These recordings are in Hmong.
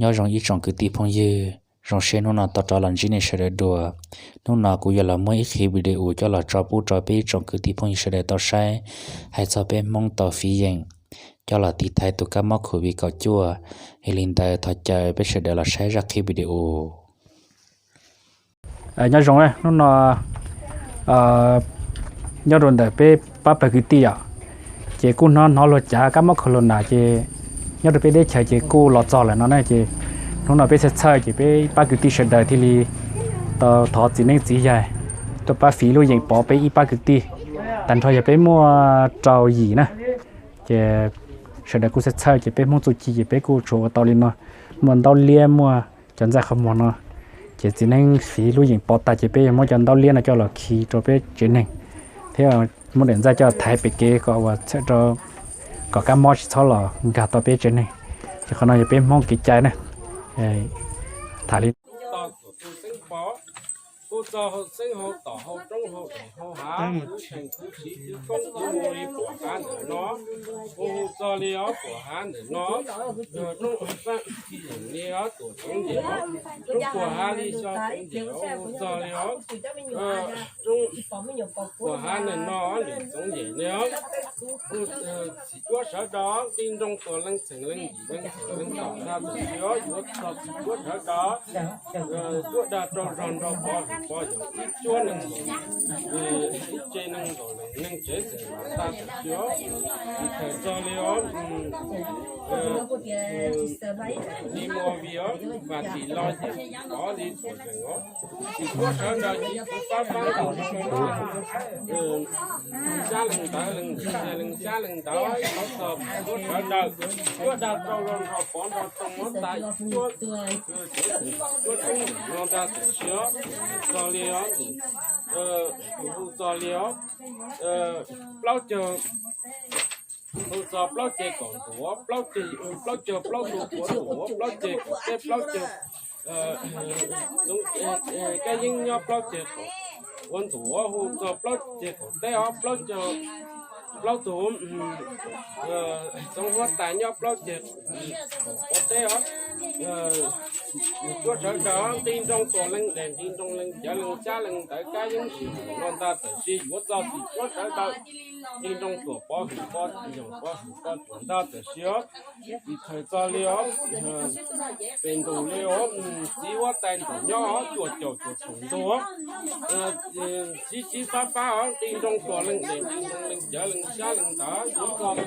Nyob zoo ib tsoom kwv tij phooj ywg, zoo siab hnub no tau rov los ntsib nej sawv daws dua. Hnub no kuv yuav los muab ib qhib video coj los tso pub rau peb ib tsoom kwv tij phooj ywg sawv daws tau saib, hais txog peb Hmoob tau fiv yeem coj los tiv thaiv tus kab mob COVID kaum cuaj. Yog li ntawd thov caw peb sawv daws los saib zaj qhib video. Nyob zoo, hnub no nyob rau ntawm peb pab pawg kwv tij yom, ces kuj hnov hnov luag cav kab mob corona ces nyob rau peb teb chaws ces kuj los txog lawm no na. Ces hnub no peb txhawj txhawj ces peb pab kwv tij sawv daws thiaj li tau thov txiv neeb txiv yaig tuaj pab fiv lub yeem pov peb ib pab kwv tij. Tag nrho yog peb muaj rau yim na, ces sawv daws kuj txhawj txhawj ces peb Hmoob txuj ci ces peb kuj tsuas ua tau li no, muaj ntaub liab muaj cov ntxaij qhov muag no. Ces txiv neeb fiv lub yeem pov tag ces peb yuav muab cov ntaub liab no coj los khi rau peb tsev neeg thiab muab daim ntxaij coj thaiv pem kev kom ua txhawm rau kom kab mob tsis txhob los nkag tau peb tsev neeg. Ces qhov no yog peb Hmoob kev cai na. Tham li hu txog hauv xeeb hauv tom hauv roob hauv dam hauv hav, khwv seem khwv siv khwv koob khwv mus li pom hav ntawm no, hu hu txog li ob pom hav ntawm no, yog roob li ob tuam txoov nce, roob pom hav li xyo txoov nce, hu txog li ob roob pom hav ntawm no lwm txoov nce li ob. Txiv cuab sawv daws nqi nroo tuam leej txheem leej yim leej txheem leej tom ntag tam sim ob, yuav txog txiv cuab sawv daws cuab dag rau zog nrog pov hwm pov yawm ib cuab neeg nkaum, ib tse neeg nkaum leej neeg tsev xeem ntag tam sim ob. Tsis txhawm txog li ob, li mus vim ob, mas tsis los yeej pov li tuam zeem ob. Txiv cuab sawv daws ib tug fab fab nkaus li, xya leej ntawd leej, leej xya leej ntawd txog txiv cuab sawv daws cuab dag rau zog nrog pov nrog rau muab tas ib cuab, cuab tub no ntag tam sim ob. Txog li ob, hu txog li ob, plaub caug, hu txog plaub ceg kaum ntuj, plaub caug plaub tug puav ntuj, plaub ceg kaum teb, plaub caug kab yeeb nyob plaub ceg kaum puav ntuj, hu txog plaub ceg kaum teb ob, plaub caug plaub tug txoov huab tais nyob plaub ceg kaum puav teb ob. Txiv cuab sawv daws nqi nroo tuam leej des nqi nroo leej cawv leej xyab leej ntawv kab yeeb sim no ntag tam sim yuav txog txiv cuab sawv daws nqi nroo tuam pov hwm pov yoog pov hwm pov tuam ntag tam sim ob. Tsis txhawm txog li ob, pem ntuj li ob, txiv huab tais ntuj nyob ob cuaj caum cuaj txheem ntuj, sib sib fab fab ob, nqi nroo tuam leej des nqi nroo leej cawv leej xyab leej ntawv yuav txog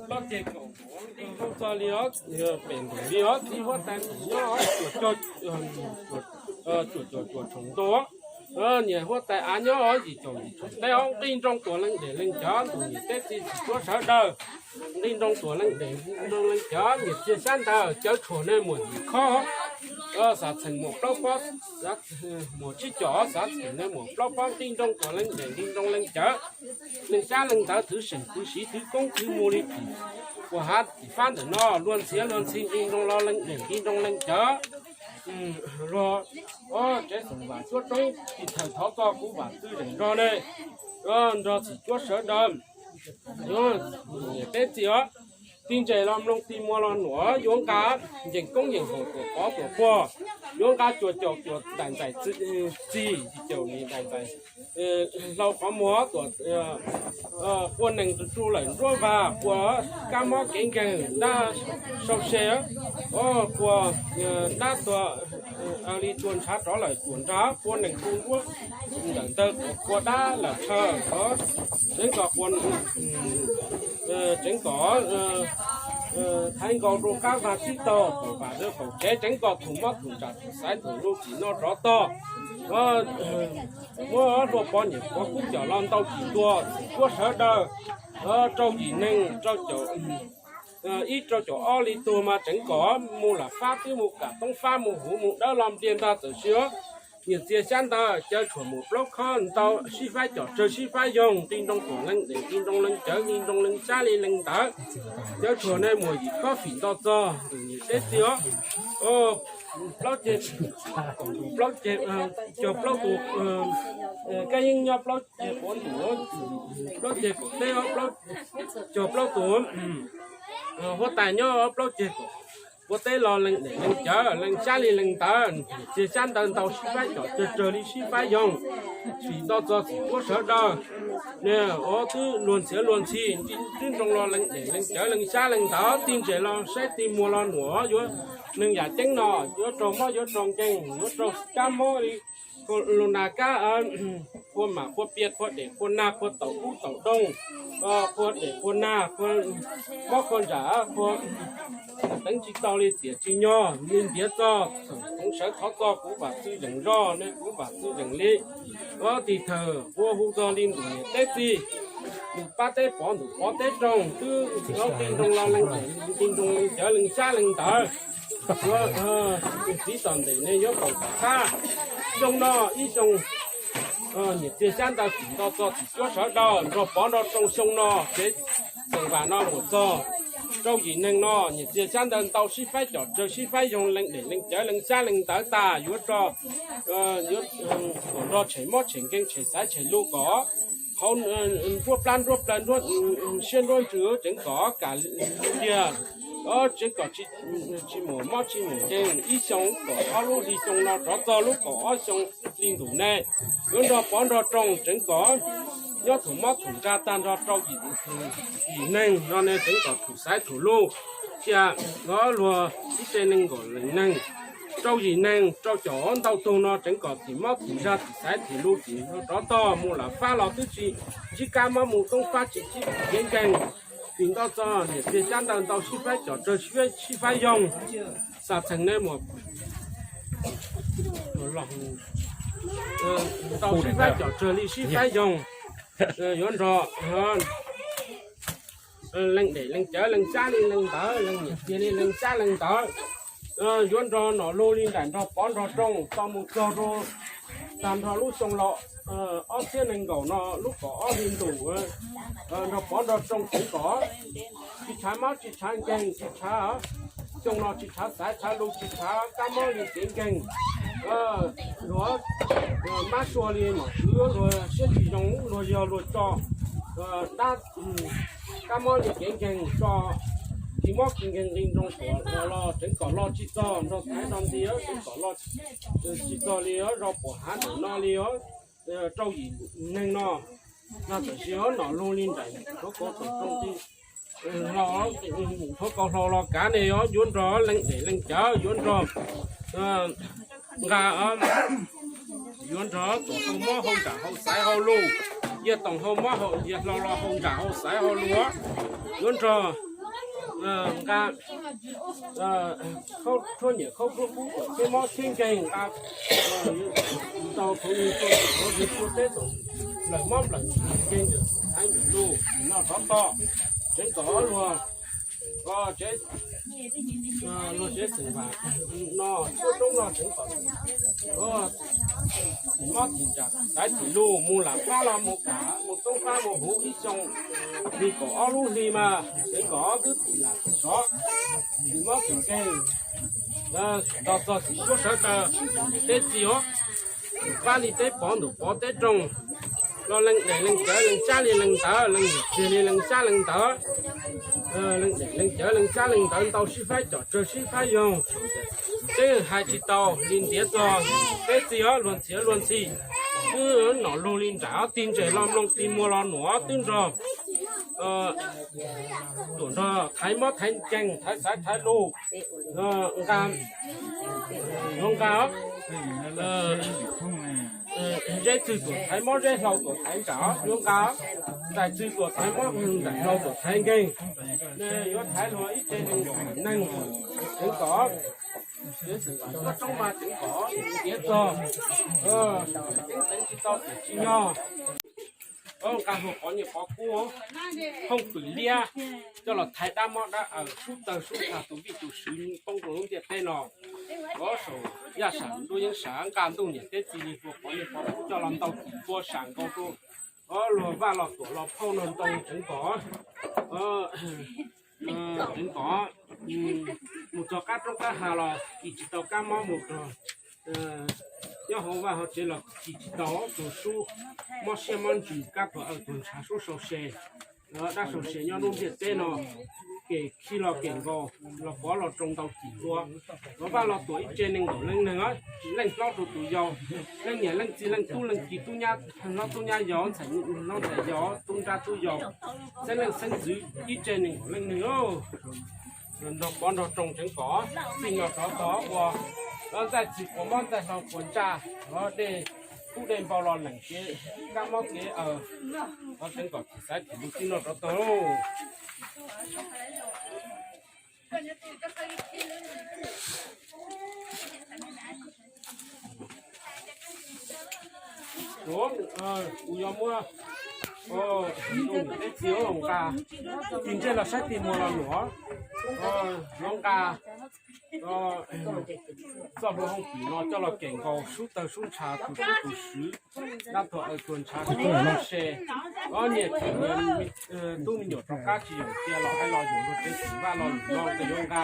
Plaub ceg kaum, hu txog li ob, pem ntuj li ob, txiv huab tais ntuj nyob cuaj caum cuaj txheem ntuj, niam huab tais av nyob yim caum yim txheem teb ob, nqi nroo tuam leej des leej cawv, tus niam teb txiv txiv cuab sawv daws nqi nroo tuam leej des nqi nroo leej cawv, niam txiv xyab ntawv cawv tshuam nej muam yim khob, xav txheem muam plaub pob, muam tsib caug xav txheem nej muam plaub pob, nqi nroo tuam leej des nqi nroo leej cawv, leej xyab leej ntawv khwv seem khwv siv khwv koob khwv mus li phim puas hav tim fab ntawm no, luag ntxhiav luag ntxhi nqi nroo los leej des nqi nroo leej cawv. Luag ob tsev xeem vam cuab roob, tsis txhawm thov txog kuv vam txwv zeem nrog nej, nrog txiv cuab sawv daws, niam teb txiv os, tig ntses los mloog tig muag los nuam, yuav nqa yeem koob yeem haum tuam pov tuam puag, yuav nqa cuam caum cuam ntaim ntaim txig, yim caum yim ntaim ntaim hlau qhov muag tuam, pua nees rau lawm nruab vag, pua kab mob kev nkeeg dab sau se, pua dab tua li tua ntshav rov lawm cuam nrag, pua nees tu nruab ntawm ntawd pua dab lawm tshaw, tseev kom pua, tseev kom thaiv nkaus rau qab vaj tib taug, paum vam rau paum tsev, tseev kom thum mob thum ntsam, thum xaiv thum luj tim no rov tog. Muab hlua pov niam pov kub coj los ntau tim tuag, txhim suab sawv daws, rau yim neeg, ib rau caum ob li tuag mas tseev kom mus lam fab twb mus kam toob fab mus huv mus dawb los npliag ntag txawm siab. Niam txiag xyab ntawd cawv tshuam mus plaub khob ntau sib faib cov tsawg sib faib yoog, nqi nroo tuam leej dem, nqi nroo leej cawv, nqi nroo leej sab li leej ntawd. Cawv tshuam ne muaj yim khob fim nto txog ntuj niam teb txiv os. Plaub ceg, plaub ceg, cog plaub tus, Kab Yeeb nyob plaub ceg quav ntuj, plaub ceg kaum teb, cog plaub tus huab tais nyob plaub ceg kaum quav teb los leej dem leej cawv leej sab li leej ntawd. Txiag xyab ntawd ntau sib faib cov tsawg tsawg li sib faib yoog, fim nto txog txhim suab sawv daws. Twb luag ntxhiav luag ntxhi, twb nroo los leej dem leej cawv leej sab leej ntawd, tig ntses los saib tig muag los nuam yuav neeg yam ceeb no, yuav raug mob yuav raug nkeeg, yuav raug kab mob li, lus nas kab, qhua mam qhua pias qhua dem qhua nag qhua taum ub taum doog, qhua dem qhua nag, mob qhua ntsam, qhua teev tsis tau li tiam tsis nyog li ntiav txog, txhoov sawv thov txog kuv vam txwv zeem zog ne kuv vam txwv zeem li. Tig thawm qhua hu txog li ntuj niam teb txiv, ntuj pab teb pov ntuj pov teb roog, twb nqi nroo los leej dem nqi nroo leej cawv leej sab leej ntawd. Txiv tom ntej ne yuav kaum tom qab, xyoo no ib xyoo niam txiag xyab ntawd fim nto txog txhim suab sawv daws nrog pov nrog roog xyoo no kev txeem vam no mus txog rau yim neeg no niam txiag xyab ntawd ntau sib faib cov tsawg sib faib yoog leej dem leej cawv leej sab leej ntawd tas yuav rog, yuav tuam nrog tshem mob tshem nkeeg tshem xaiv tshem luj kom hauv nruab plab nruab plaws nruab siab nruab ntsws tseev kom kam tiag, tseev kom tsis muaj mob tsis muaj nkeeg ib xyoo kom ob lub hli xyoo no rov txog lub kaum ob xyoo li ntuj ne, yuav nrog pov nrog roog tseev kom nyob thum mob thum ntsa tag nrho rau yim neeg no ne tseev kom thum xaiv thum luj, cia luag ib tse neeg nkaum leej neeg rau yim neeg rau caum ntau tug no tseev kom thim mob thim zag thim xaiv thim luj thim rov tog mus lam fab los twb tsis ntsib kab mob mus toob fab tsis ntsib kev nkeeg. Fim nto txog niam txiag xyab ntawd ntau sib faib cov tsawg sib faib yoog, xam txheem ne mus ntau sib faib cov tsawg li sib faib yoog, yuav nrog leej dem leej cawv leej sab li leej ntawd leej niam txiag li leej sab leej ntawd, yuav nrog nom lug li nraim nrog pov nrog rooj tau mus txog rau tag nrho lub xyoo los ob txhiab nees nkaum no lub kaum ob hli ntuj, nrog pov nrog rooj tseev kom tsis tshav mob tsis tshav nkeeg tsis tshav, xyoo no tsis tshav xaiv tshav luj tsis tshav kab mob li kev nkeeg, luag mab sua li nom tswv luag siab tsis zoo luag yog luag tso dab kab mob li kev nkeeg tso, tsis mob kev nkeeg nqi nroo tuam los tseev kom los tsis txog nrog thaiv nrog nti tseev kom los tsis txog li zog puas hav ntawm no li rau yim neeg no. No tam sim nom lug li nraim thov kauv tom rooj ti, thov kauv hlau los kav ne yuav nrog leej dem leej cawv yuav nrog nqa, yuav nrog tuam hau mob hau nram hau xaiv hau luj, yog toom hau mob hau yog hlau los hau nram hau xaiv hau luj, yuav nrog nqa khaub tshuab nyiam khaub tshuab kub tuam txhiab mob txhiab nkeeg nqa ntau txhuv ntau txhuv teb tuam nplawm mob nplawm nkeeg thaiv nplawm luj no rov tog tseev kom luag luag tsev xeem vam no tshuab roob no tseev kom mob tim tsam xaiv tim luj mus lam fab los mus kam mus toob fab mus huv ib xyoo li kaum ob lub hli mas tseev kom twb tim lam tim sov tim mob tim nkeeg nto txog tim suab sawv daws teb txi os, pab li teb pov ntuj pov teb rooj los leej dem leej cawv leej sab li leej ntawd leej niam txiag li leej sab leej ntawd, leej dem leej cawv leej sab leej ntawd ntau sib faib cov tsawg sib faib yoog, teb hais tsis tau li ntiav txog teb txi os luag ntxhiav luag ntxhi, twb nom lug li nraim os tig ntses los mloog tig muag los nuam os twb nrog tuam nrog thaiv mob thaiv nkeeg thaiv xaiv thaiv luj nqa, yuav nqa Zeb txwg tuam thaiv mob, zeb hlau tuam thaiv ntsam, yuav nqa ntais txwg tuam thaiv mob, ntais hlau tuam thaiv nkeeg. Yuav thaiv luag ib tse neeg, ceev kom, ceev kom, ceev txog, ceev teev tsis tau tiam tsis nyog. Nqa hluas pov nyiaj pov kub, hoob twm liab, coj los thaiv dab mob dab aws, sub tawg sub ntsha tus vij tus swv poob rau lub ntiaj teb no. Ov, saum yaj sam ntuj yeeb sam, nqa ntuj niam teb txiv li hluas pov nyiaj pov kub coj los ntaus tim ntua sam nkaus rau luag vaj los tuam los phauj no ntoo, ceev kom, ceev kom, mus txog qab roob qab hav los kis tsis tau kab mob, mus txog nyob hauv vaj hauv tsev los kis tsis tau tus sub mob siab mob ntsws, kab tuag aws tuag ntshav sub sau se, dab sau se nyob lub ntiaj teb no. Kem khi los kem nkaus, los pov los tsoo ntau tim ntua, los vaj los tuam ib tse nees nkaum leej neeg, tsis leej hlob rau tus yau, leej niam leej txiv leej tub leej ki tub nyab hlob tub nyab yau, ntxhais hlob ntxhais yau, tub nrab tub yau, xeeb leej xeeb ntxwv ib tse nees nkaum leej neeg. Nrog pov nrog tsoo ceev kom txij no rov tog ua, los ntxaij txwg quas mob ntxaij hlau quas ntsaj, los dej kub dej npau los leem kev kab mob kev aws, los ceev kom tsis xaiv tim lub txij no rov tog lauj. Kuv yuav muab ntuj niam teb txiv nqa, tig ntsej los saib tig muag los nuam, yuav nqa txoj hlua hooj pwm no coj los kem nkaus sub tawg sub ntsha tus tub tus swv, dab tuag aws tuag ntshav tus tub se, ob niam txiv niam tub me nyuam rov qab tsis yoom cia los hais los yuav luag tsev xwm vaj los lwm no ces yuav nqa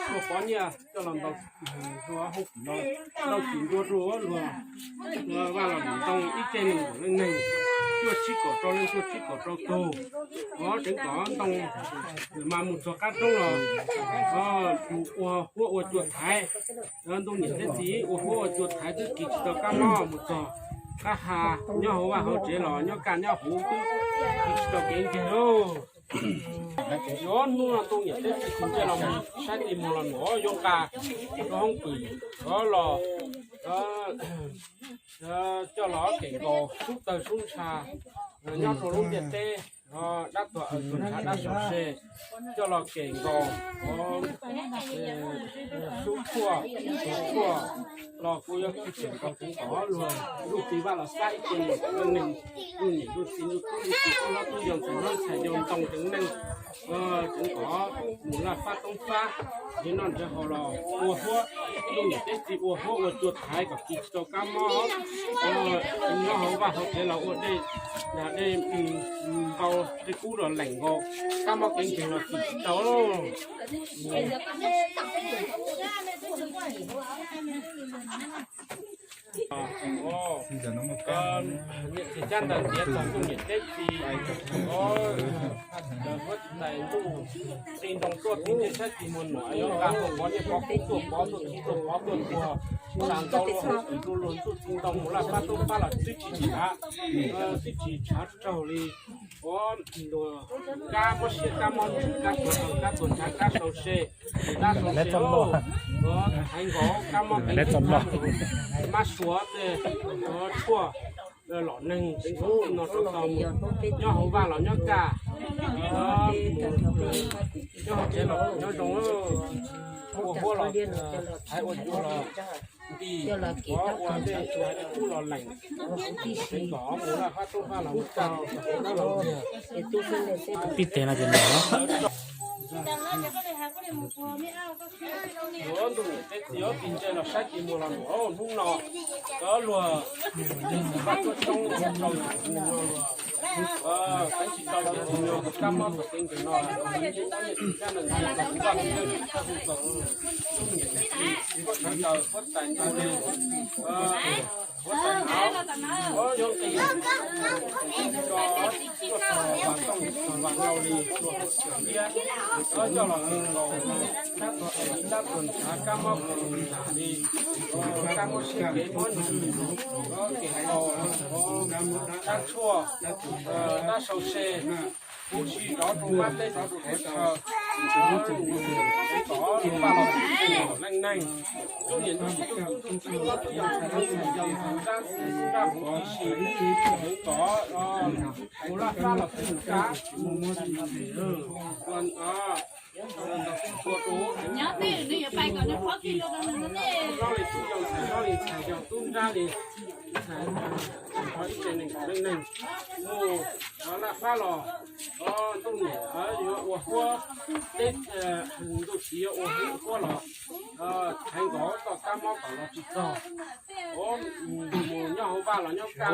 hlua pov nyiaj coj los ntaus hlua hooj pwm no, ntaus tim ntua rau luag vaj los lwm ntoo ib tse nees nkaum leej neeg, cuaj tsib kaum rau leej cuaj tsib kaum rau tug. Ov, ceev kom ntoo mas mus txog qab roob los mus ua huab ua cua thaiv. Ntuj niam teb txiv ua huab ua cua thaiv twb kis tsis tau kab mob, mus txog qab ha nyob hauv vaj hauv tsev los nyob kaj nyob huv twb kis tsis tau kev nkeeg lauj. Yuav hnub no ntuj niam teb txiv tig ntsej los saib tig muag los nuam, yuav nqa hlua hooj pwm los coj los kem nkaus sub tawg sub ntsha nyob rau lub ntiaj teb, dab tuag aws tuag ntshav dab sau se coj los kem nkaus sub tshuaj, tshuaj los kuj yuav kis tseem nkaus ceev kom luag ntuj txiv vaj los saib ib ce, ntuj niam ntuj txiv ntuj tub ntuj txiv tub hlob tub yau ntxhais hlob ntxhais yau ntoo ceev neeg, ceev kom mus laj fab toob fab, ntsej noj ntsej haus los ua huab, ntuj niam teb txiv ua huab ua cua thaiv kom kis tsis tau kab mob, nyob hauv vaj hauv tsev los ua dej, dej npau dej kub los leem nkaus, kab mob kev nkeeg los kis tsis tau. Niam txiv cab ntawd tiav txog ntuj niam teb txiv, huab tais ntuj txiv ntoo tuaj tig ntsej saib tig muag nuam, yuav nqa hlua pov nyiaj pov kub tuaj pov tuaj txhij tuaj pov tuaj tuag, tas ntau luag hauv txwm rau luag ntsuj txiv ntoo mus laj fab toob fab los twb tsis tshav, twb tsis tshav raug li. Ua luag kab mob siab kab mob ntsws kab tuag aws kab tuag ntshav kab sau se, kab sau se lauj. Hais nkaus kab mob kev nkeeg, mab suav tej tshuaj los neeg tseev kom txij no rau tau mus, nyob hauv vaj los nyob kaj, nyob hauv tsev los nyob zoo, ua huab los thaiv ua cua los nti, ua ua dej kub los leem, tseev kom mus laj fab toob fab los mus kaj los tiag. Tib teg no ces nws Yuav ntuj niam teb txiv tig ntsej los saib tig muag los nuam, hnub no cov luag tseem vaj tuaj coob rau yus tus no luag teev tsis tau ces tus no tus kab mob tus kev nkeeg no, tus niam txiv kab nkeeg tus vaj tus tsev tus txaj tus txog, ntuj niam teb txiv huab sawv daws huab tais ntawd li, huab tais hauv, yuav nqis tso tuaj txog vam tooj txog vam laug li luag hauv tsev liab, coj los nkaus dab tuag aws dab tuag ntshav kab mob kab ntshav li, kab mob siab kev mob ntsws, kev nkaus dab tshuaj, dab sau se, Kuv sim rov rau pab teb rov rau teb chaws, tov paj los leej neeg, tub niam tub txiv tub tub tub tub yog txhais tau txhais yog txhais nrab xis nrab huv tib si, tov mus laj fab los txhais nrab, ua ntawd ua rau tub li tub yog txhais nrab li txhais yog tub nrab li txhais, txhais tau ib tse nees nkaum leej neeg mus laj fab los. Ntuj niam yuav ua huab, teb ntuj txiv yuav ua huab los, thaiv nkaus txoj kab mob kom los tsis txog, mus nyob hauv vaj los nyob kaj.